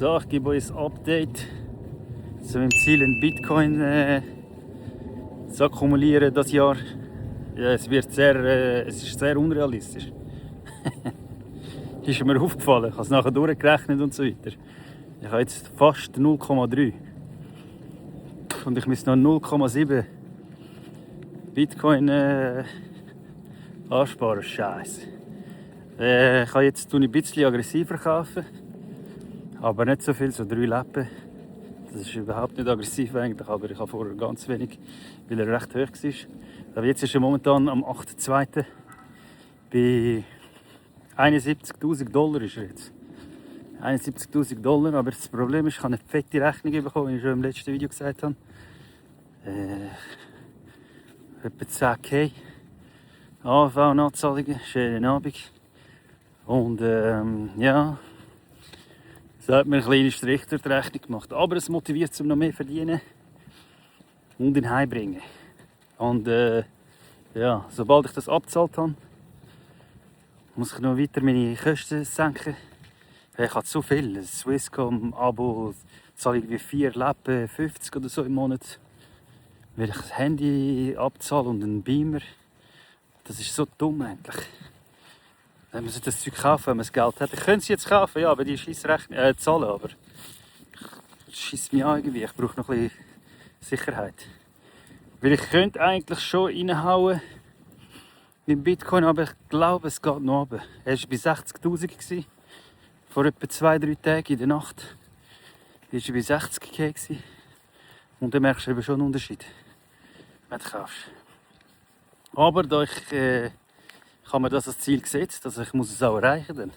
So, ich gebe euch ein Update zu meinem Ziel, in Bitcoin zu akkumulieren das Jahr. Ja, es ist sehr unrealistisch. Ist mir aufgefallen. Ich habe es nachher durchgerechnet und so weiter. Ich habe jetzt fast 0,3 und ich muss noch 0,7 Bitcoin ansparen. Scheiße. Ich kann jetzt ein bisschen aggressiver kaufen, aber nicht so viel, so 3 Lappen. Das ist überhaupt nicht aggressiv eigentlich, aber ich habe vorher ganz wenig, weil er recht hoch war. Aber jetzt ist er momentan am 8.2. bei 71.000 $. Ist er jetzt. 71.000 $, aber das Problem ist, ich habe eine fette Rechnung bekommen, wie ich schon im letzten Video gesagt habe. Etwa 10.000 AV-Nachzahlungen, schönen Abend. Und ja, es hat mir einen kleinen Strich durch die Rechnung gemacht. Aber es motiviert, um noch mehr zu verdienen und ihn heimbringen. Und ja, sobald ich das abgezahlt habe, muss ich noch weiter meine Kosten senken. Ich habe zu viel. Ein Swisscom-Abo zahle ich wie 4 Lappen, 50 oder so im Monat. Weil ich das Handy abzahle und einen Beamer. Das ist so dumm eigentlich. Wenn man sich das Zeug kaufen, wenn man das Geld hat. Ich könnte es jetzt kaufen, ja, aber die Scheissrechnung zahlen. Aber das scheisst mich an irgendwie. Ich brauche noch ein bisschen Sicherheit. Weil ich könnte eigentlich schon reinhauen mit Bitcoin, aber ich glaube, es geht noch runter. Er war bei 60.000 vor etwa 2-3 Tagen in der Nacht. Er war bei 60.000 und dann merkst du eben schon einen Unterschied, wenn du kaufst. Aber da ich habe mir das als Ziel gesetzt, also ich muss es auch erreichen. Dann.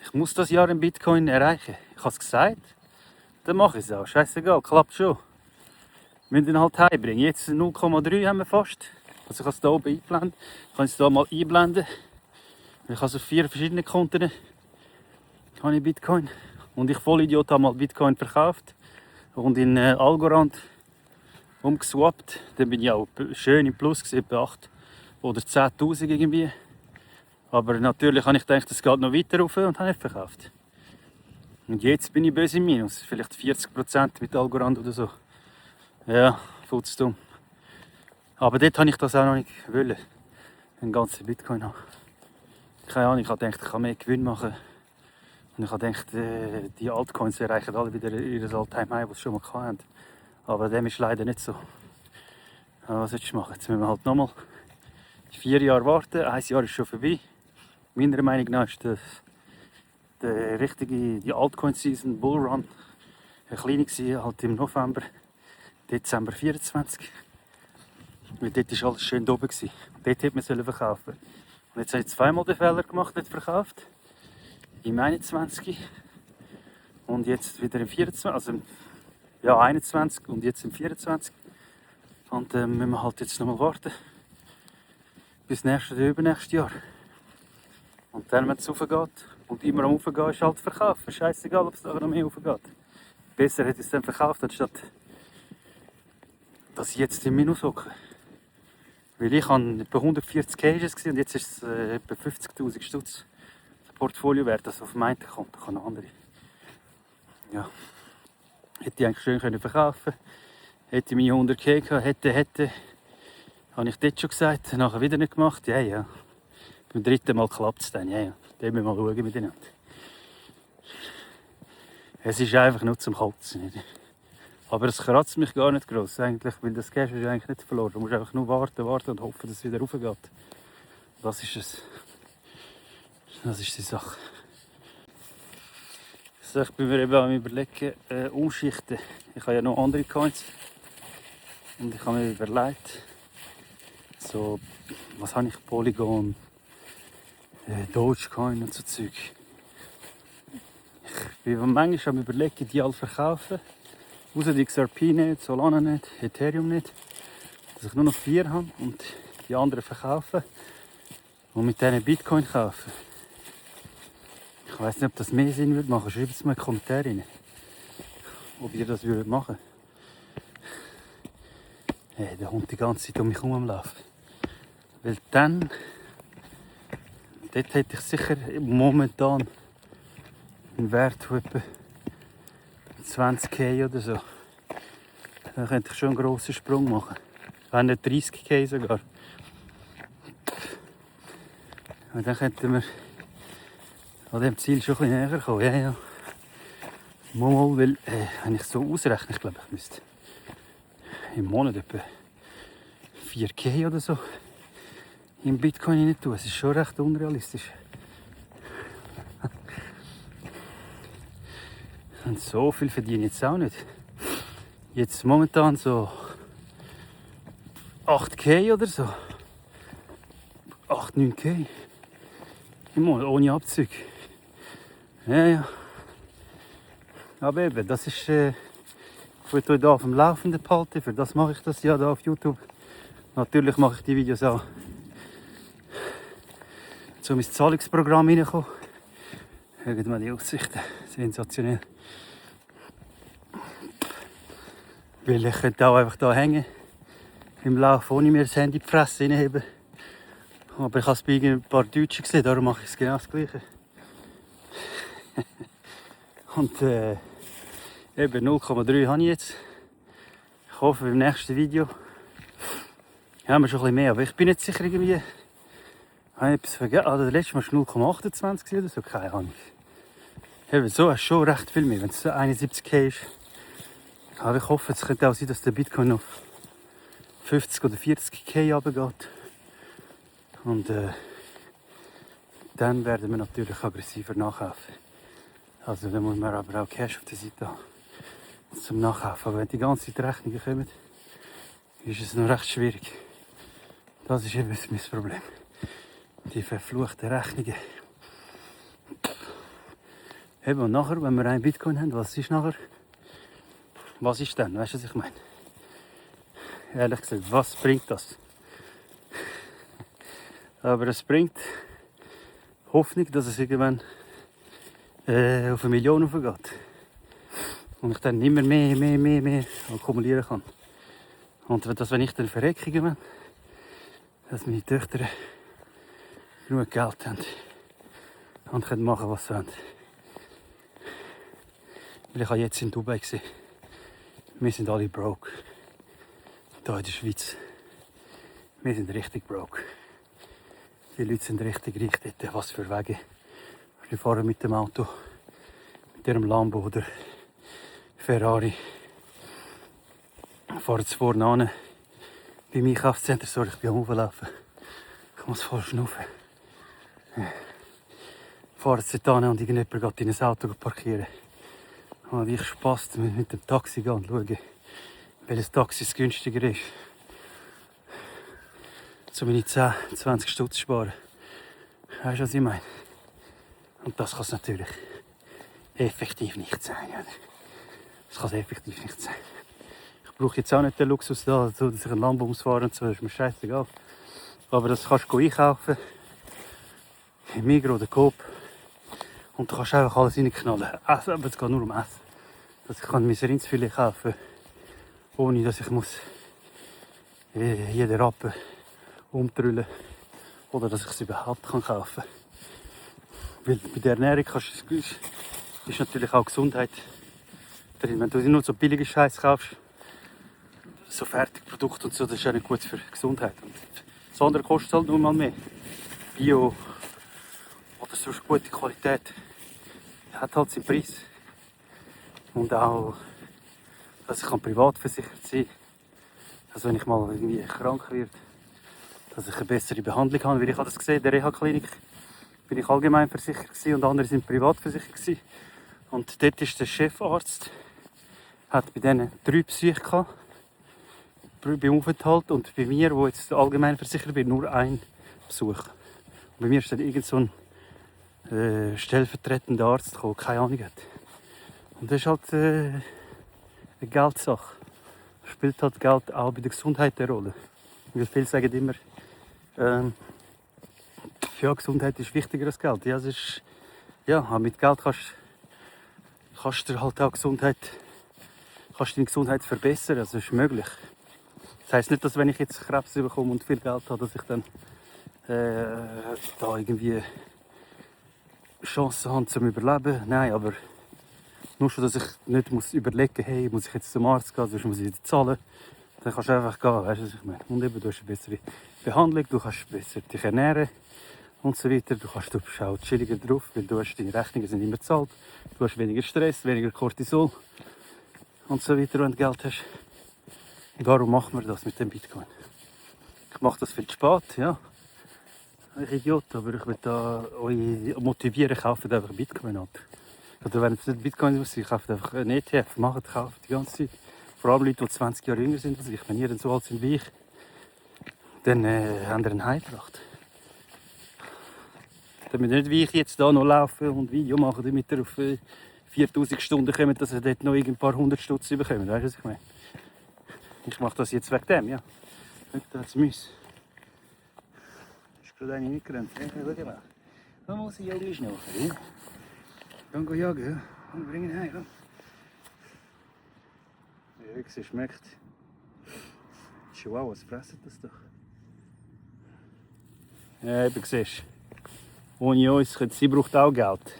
Ich muss das Jahr in Bitcoin erreichen. Ich habe es gesagt, dann mache ich es auch. Scheißegal, klappt schon. Wir müssen ihn halt heimbringen. Jetzt 0,3 haben wir fast. Also ich habe es hier oben eingeblendet. Ich kann es hier mal einblenden. Ich habe auf 4 verschiedenen Konten habe ich Bitcoin. Und ich Vollidiot habe mal Bitcoin verkauft und in Algorand umgeswappt. Dann bin ich auch schön im Plus gewesen, etwa 8 oder 10.000 irgendwie. Aber natürlich habe ich gedacht, es geht noch weiter rauf und habe nicht verkauft. Und jetzt bin ich böse im Minus. Vielleicht 40% mit Algorand oder so. Ja, futzdumm. Aber dort habe ich das auch noch nicht wollen. Den ganzen Bitcoin haben. Keine Ahnung, ich habe gedacht, ich kann mehr Gewinn machen. Und ich habe gedacht, die Altcoins erreichen alle wieder ihr All-Time-High, was sie schon mal hatten. Aber dem ist leider nicht so. Was soll ich machen? Jetzt müssen wir halt nochmal 4 Jahre warten. 1 Jahr ist schon vorbei. Meiner Meinung nach ist die Altcoin-Season Bullrun eine kleine gewesen, halt im November, Dezember 24. Weil dort war alles schön oben. Dort hätte man verkaufen. Und jetzt habe ich zweimal den Fehler gemacht, nicht verkauft. Im 21. Und jetzt wieder im 24. Also ja, 21 und jetzt im 24. Und müssen wir halt jetzt noch mal warten. Bis nächstes oder übernächstes Jahr. Und dann, wenn es raufgeht und immer am Raufgehen ist, halt verkaufen. Scheißegal, ob es da noch mehr raufgeht. Besser hätte ich es dann verkauft, anstatt dass ich jetzt im Minus hocke. Weil ich habe etwa 140 Cages und jetzt ist es etwa 50.000 Stutz Portfoliowert, also auf meinem Konto kann eine andere. Ja. Hätte ich eigentlich schön können verkaufen. Hätte ich meine 100k gehabt, hätte. Habe ich dort schon gesagt, nachher wieder nicht gemacht. Ja. Beim 3. Mal klappt es dann. Ja. Dann müssen wir mal schauen miteinander. Es ist einfach nur zum Kotzen. Aber es kratzt mich gar nicht gross, eigentlich, weil das Cash ist eigentlich nicht verloren. Du musst einfach nur warten und hoffen, dass es wieder raufgeht. Das ist es. Das ist die Sache. So, ich bin mir eben am Überlegen, umschichten. Ich habe ja noch andere Coins. Und ich habe mir überlegt, so, was habe ich? Polygon, Dogecoin und so Zeug. Ich bin manchmal am Überlegen, die alle verkaufen. Außer die XRP nicht, Solana nicht, Ethereum nicht. Dass ich nur noch 4 habe und die anderen verkaufen. Und mit denen Bitcoin kaufen. Ich weiss nicht, ob das mehr Sinn würde machen. Schreibt es mal in die Kommentare rein. Ob ihr das würdet machen. Hey, der Hund die ganze Zeit um mich herum am Laufen. Weil dann, dort hätte ich sicher momentan einen Wert von etwa 20k oder so. Dann könnte ich schon einen grossen Sprung machen. Wenn nicht 30k sogar. Und dann könnten wir an dem Ziel schon ein bisschen näher kommen. Ja, ja. Mal, weil, wenn ich so ausrechne, ich glaube, ich müsste im Monat etwa 4k oder so im Bitcoin nicht tun. Es ist schon recht unrealistisch. Und so viel verdiene ich jetzt auch nicht. Jetzt momentan so 8k oder so. 8, 9k im Monat, ohne Abzug. Ja, ja. Aber eben, das ist, ich will euch hier auf dem Laufenden behalten. Für das mache ich das ja hier auf YouTube. Natürlich mache ich die Videos auch, um ins Zahlungsprogramm reinzukommen. Irgendwann die Aussichten, sensationell. Weil ich könnte auch einfach hier hängen, im Lauf, ohne mir das Handy in die Fresse reinheben. Aber ich habe es bei ein paar Deutschen gesehen, darum mache ich es genau das Gleiche. Und eben 0,3 habe ich jetzt. Ich hoffe, beim nächsten Video haben wir schon ein bisschen mehr. Aber ich bin nicht sicher, irgendwie. Habe ich etwas vergessen? Ah, das letzte Mal war 0,28 oder so, keine Ahnung. Eben, so hast du schon recht viel mehr, wenn es 71k ist. Aber ich hoffe, es könnte auch sein, dass der Bitcoin auf 50 oder 40k runtergeht. Und dann werden wir natürlich aggressiver nachkaufen. Also dann muss man aber auch Cash auf der Seite haben zum Nachkaufen. Aber wenn die ganze Zeit Rechnungen kommen, ist es noch recht schwierig. Das ist eben mein Problem. Die verfluchten Rechnungen. Eben, und nachher, wenn wir einen Bitcoin haben, was ist nachher? Was ist dann? Weißt du, was ich meine? Ehrlich gesagt, was bringt das? Aber es bringt Hoffnung, dass es irgendwann auf 1 Million aufgeht. Und ich dann immer mehr akkumulieren kann. Und wenn ich dann verrecke, irgendwann, dass meine Töchter genug Geld haben und können machen, was sie wollen. Weil ich habe jetzt in Dubai gesehen, wir sind alle broke. Hier in der Schweiz. Wir sind richtig broke. Die Leute sind richtig reich dort. Was für Wege. Die fahren mit dem Auto, mit ihrem Lambo oder Ferrari. Fahren jetzt vorne an. Beim Einkaufszentrum soll ich am Hochlaufen. Ich muss voll schnaufen. Fahren jetzt dort an und irgendjemand geht in ein Auto parkieren. Und ich Spaß mit dem Taxi gehen und schauen, welches Taxi günstiger ist. So meine 10, 20 Stutz sparen. Weißt du, was ich meine? Und das kann es natürlich effektiv nicht sein. Oder? Das kann es effektiv nicht sein. Ich brauche jetzt auch nicht den Luxus, da, so, dass ich ein Lambo fahren und so, das ist mir scheißegal. Aber das kannst du einkaufen. Im Migros oder Coop. Und du kannst einfach alles reinknallen. Aber es geht nur um Essen. Dass ich mein Rindsfilet kaufen kann, ohne dass ich muss jeden Rappen umtrüllen oder dass ich es überhaupt kaufen kann. Weil bei der Ernährung ist natürlich auch Gesundheit drin. Wenn du nur so billige Scheiß kaufst, so Fertigprodukte und so, das ist ja nicht gut für die Gesundheit. Und das andere kostet halt nur mal mehr. Bio oder sonst gute Qualität hat halt seinen Preis. Und auch, dass ich privat versichert sein kann. Dass wenn ich mal irgendwie krank werde, dass ich eine bessere Behandlung habe. Weil ich habe das gesehen, in der Reha-Klinik bin ich allgemein versichert gewesen und andere sind privat versichert gewesen. Und dort ist der Chefarzt, hat bei denen 3 Psyche gehabt, beim Aufenthalt. Und bei mir, wo jetzt allgemein versichert bin, nur 1 Besuch. Und bei mir ist dann irgend so ein stellvertretender Arzt gekommen, der keine Ahnung hat. Und das ist halt eine Geldsache. Spielt halt Geld auch bei der Gesundheit eine Rolle. Weil viele sagen immer, ja, Gesundheit ist wichtiger als Geld. Ja, es ist, ja, mit Geld kannst du halt auch deine Gesundheit verbessern. Also das ist möglich. Das heisst nicht, dass wenn ich jetzt Krebs bekomme und viel Geld habe, dass ich dann da irgendwie Chancen habe zum Überleben. Nein, aber Nur schon, dass ich nicht überlegen muss, hey, muss ich jetzt zum Arzt gehen, sonst muss ich wieder zahlen. Dann kannst du einfach gehen, weißt du, was ich meine? Und eben, du hast eine bessere Behandlung, du kannst besser dich ernähren und so weiter. Du bist auch chilliger drauf, weil deine Rechnungen sind immer bezahlt. Du hast weniger Stress, weniger Cortisol und so weiter, wenn du Geld hast. Und darum machen wir das mit dem Bitcoin. Ich mache das viel zu spät, ja. Ich Idiot, aber ich will da euch motivieren, kauft einfach Bitcoin ab. Oder wenn es nicht Bitcoin aussieht, kauft einfach einen ETF, macht, kauft die ganze Zeit. Vor allem Leute, die 20 Jahre jünger sind als ich. Wenn ihr dann so alt sind wie ich, dann habt ihr einen Hype gebracht. Dann müsst ihr nicht wie ich jetzt da noch laufen und Video machen, damit ihr auf 4000 Stunden kommt, dass ihr dort noch ein paar 100 Stutz bekommt. Weißt du, was ich meine? Ich mache das jetzt wegen dem, ja. Da hat es Müsse. Ist gerade eine reingerannt. Schau mal. Da muss ich Junge schnaufen. Ja? Dann gehen jagen, ja? Und bringen ihn heim. Ja? Ja, es schmeckt. Chihuahuas fressen das doch. Ja, eben siehst du. Ohne uns, sie braucht auch Geld.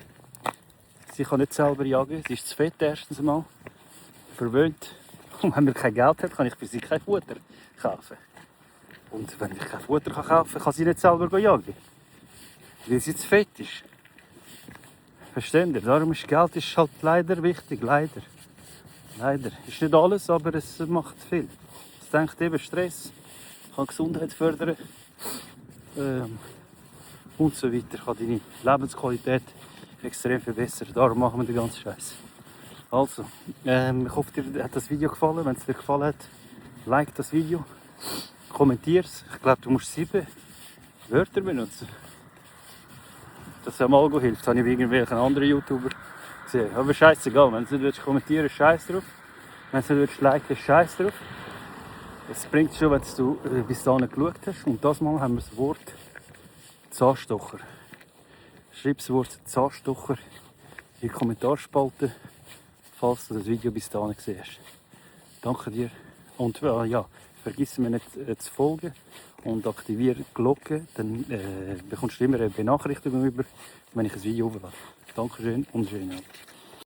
Sie kann nicht selber jagen, sie ist zu fett erstens einmal. Verwöhnt. Und wenn man kein Geld hat, kann ich für sie kein Futter kaufen. Und wenn ich kein Futter kaufen kann, kann sie nicht selber jagen. Weil sie zu fett ist. Versteht ihr? Darum ist Geld halt leider wichtig. Leider. Leider. Ist nicht alles, aber es macht viel. Es denkt eben Stress, kann Gesundheit fördern und so weiter. Kann deine Lebensqualität extrem verbessern. Darum machen wir den ganzen Scheiß. Also, ich hoffe, dir hat das Video gefallen. Wenn es dir gefallen hat, like das Video, kommentiere es. Ich glaube, du musst 7 Wörter benutzen. Das am Algo hilft. Das habe ich bei irgendwelchen anderen YouTuber gesehen. Aber scheißegal, wenn du es nicht kommentieren willst, scheiß drauf. Wenn du es nicht liken, scheiß drauf. Es bringt schon, wenn du bis dahin geschaut hast. Und das Mal haben wir das Wort Zahnstocher. Schreib das Wort Zahnstocher in die Kommentarspalte, falls du das Video bis dahin gesehen hast. Danke dir. Und ja, vergiss mir nicht zu folgen und aktiviere die Glocke, dann bekommst du immer eine Benachrichtigung über, wenn ich ein Video hochlade. Dankeschön und schönen Abend.